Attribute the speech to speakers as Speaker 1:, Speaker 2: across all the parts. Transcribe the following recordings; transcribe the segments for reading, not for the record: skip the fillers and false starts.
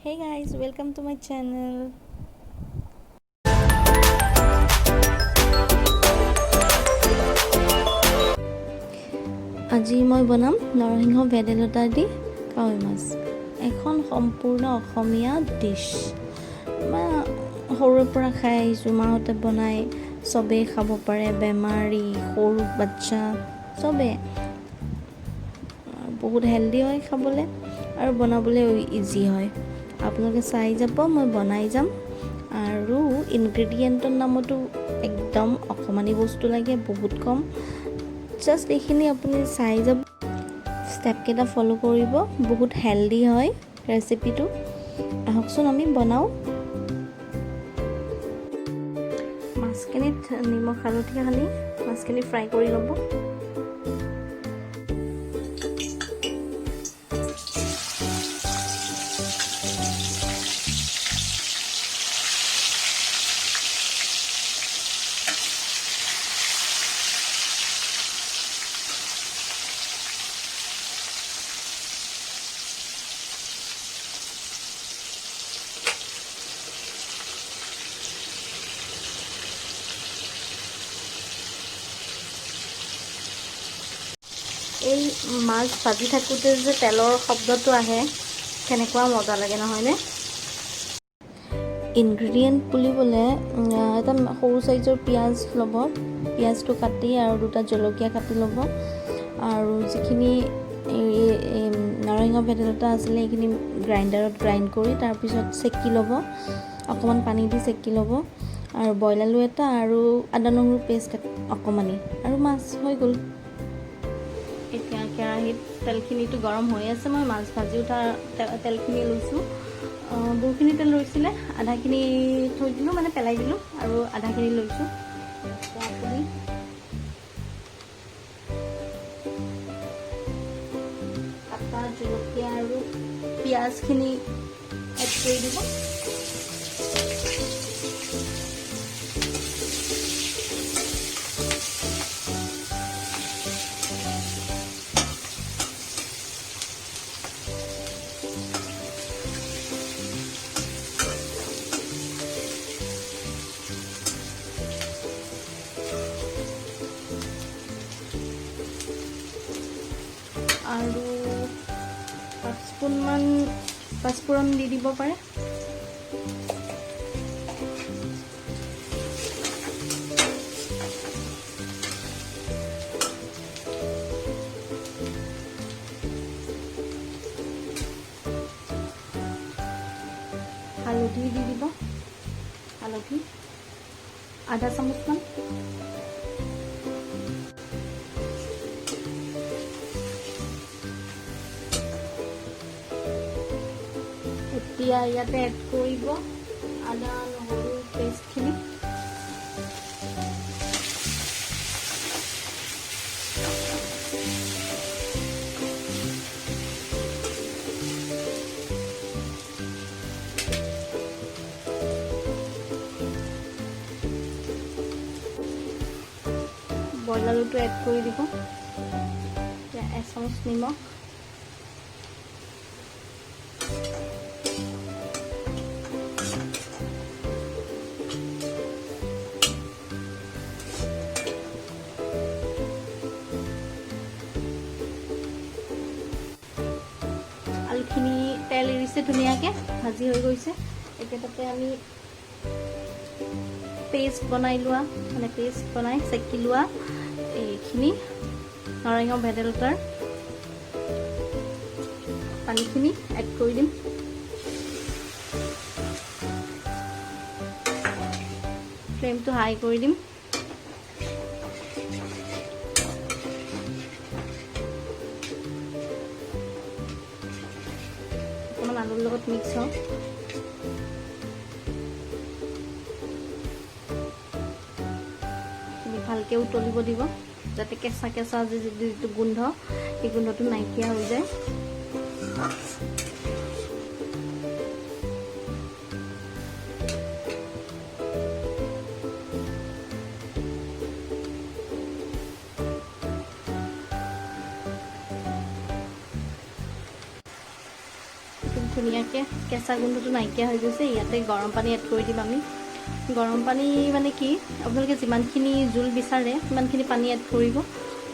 Speaker 1: Hey guys, welcome to my channel. আজি মই বনাম নৰসিংহ ভেদাইলতা দি কাৱৈ মাছ, এখন সম্পূৰ্ণ অসমীয়া ডিছ। সৰুৰে পৰা খাই আহিছোঁ, মাহঁতে বনাই, চবেই খাব পাৰে, বেমাৰী, সৰু বাচ্ছা চবেই। বহুত হেল্ডি হয় খাবলৈ আৰু বনাবলৈ ইজি হয়। আপোনালোকে চাই যাব, মই বনাই যাম। আৰু ইনগ্ৰেডিয়েণ্টৰ নামতো একদম অকণমানি বস্তু লাগে, বহুত কম। জাষ্ট এইখিনি আপুনি চাই যাব, ষ্টেপকেইটা ফ'ল' কৰিব। বহুত হেল্ডি হয় ৰেচিপিটো। আহকচোন, আমি বনাওঁ। মাছখিনিত নিমখ হালধি সানি মাছখিনি ফ্ৰাই কৰি ল'ব। এই মাছ ভাজি থাকোঁতে যে তেলৰ শব্দটো আহে, কেনেকুৱা মজা লাগে, নহয়নে? ইনগ্ৰেডিয়েণ্ট বুলিবলৈ এটা সৰু চাইজৰ পিঁয়াজ ল'ব, পিঁয়াজটো কাটি আৰু দুটা জলকীয়া কাটি ল'ব। আৰু যিখিনি এই নৰসিংহ ভেদাইলতা আছিলে, এইখিনি গ্ৰাইণ্ডাৰত গ্ৰাইণ্ড কৰি তাৰপিছত চেকি ল'ব, অকণমান পানী দি চেকি ল'ব। আৰু বইল আলু এটা আৰু আদা নহৰু পেষ্ট অকণমানি আৰু মাছ হৈ গ'ল। এতিয়া কেৰাহীত তেলখিনিতো গৰম হৈ আছে। মই মাছ ভাজি উঠা তেলখিনি লৈছোঁ। বহুখিনি তেল ৰৈছিলে, আধাখিনি থৈ দিলোঁ, মানে পেলাই দিলোঁ আৰু আধাখিনি লৈছোঁ। আপুনি কাটা জলকীয়া আৰু পিঁয়াজখিনি এড কৰি দিব। আৰু 5 স্পুনমান পাঁচফোৰণ দি দিব পাৰে। হালধি দি দিব, হালধি আধা চামুচমান। এতিয়া ইয়াতে এড কৰিব আদা নহৰু পেষ্টখিনি। বইল আলুটো এড কৰি দিব। এতিয়া এচামুচ নিমখ, আলুখিনি তেল এৰিছে, ধুনীয়াকৈ ভাজি হৈ গৈছে। এতিয়া তাতে আমি পেষ্ট বনাই লোৱা, মানে পেষ্ট বনাই চেকি লোৱা এইখিনি নৰসিংহ ভেদাইলতাৰ পানীখিনি এড কৰি দিম। ফ্লেমটো হাই কৰি দিম। অকণমান আলুৰ লগত মিক্স হওক। ভালকৈ উতলিব দিব, যাতে কেঁচা কেঁচা যে যিটো গোন্ধ, সেই গোন্ধটো নাইকিয়া হৈ যায়। ধুনীয়াকৈ কেঁচা গোন্ধটো নাইকিয়া হৈ গৈছে। ইয়াতে গৰম পানী এড কৰি দিম আমি। গৰম পানী মানে কি, আপোনালোকে যিমানখিনি জোল বিচাৰে সিমানখিনি পানী এড কৰিব।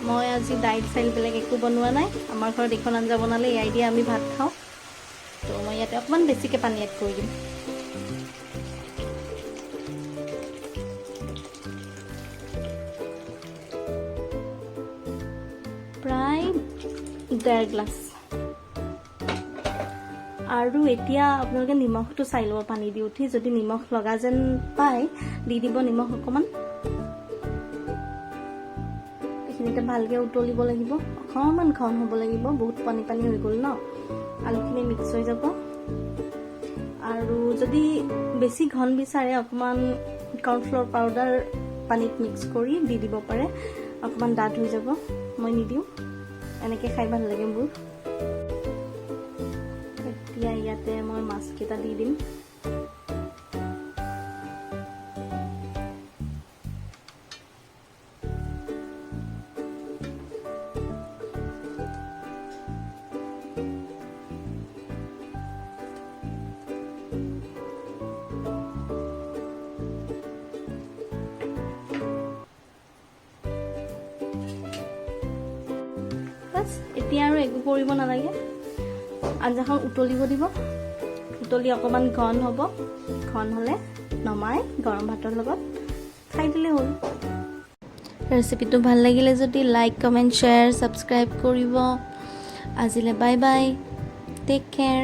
Speaker 1: মই আজি দাইল চাইল বেলেগ একো বনোৱা নাই। আমাৰ ঘৰত এইখন আঞ্জা বনালে এয়াই দিয়ে আমি ভাত খাওঁ। তো মই ইয়াতে অকণমান বেছিকৈ পানী এড কৰি দিম। প্ৰায় 1.5 গ্লাছ। আৰু এতিয়া আপোনালোকে নিমখটো চাই ল'ব পানী দি উঠি। যদি নিমখ লগা যেন পায়, দি দিব নিমখ অকণমান। এইখিনিতে ভালকৈ উতলিব লাগিব, অকণমান ঘন হ'ব লাগিব। বহুত পানী পানী হৈ গ'ল ন, আলুখিনি মিক্স হৈ যাব। আৰু যদি বেছি ঘন বিচাৰে, অকণমান কৰ্ণফ্ল'ৰ পাউডাৰ পানীত মিক্স কৰি দি দিব পাৰে, অকণমান ডাঠ হৈ যাব। মই নিদিওঁ, এনেকৈ খাই ভাল লাগে মোৰ। এতিয়া ইয়াতে মই মাছকেইটা দি দিম। বাছ, এতিয়া আৰু একো কৰিব নালাগে। আঞ্জাখন উতলিব দিব। উতলি অকণমান ঘন হ'ব। ঘন হ'লে নমাই গৰম ভাতৰ লগত খাই দিলে হ'ল। ৰেচিপিটো ভাল লাগিলে যদি লাইক, কমেণ্ট, শ্বেয়াৰ, ছাবস্ক্ৰাইব কৰিব। আজিলৈ বাই বাই, টেক কেয়াৰ।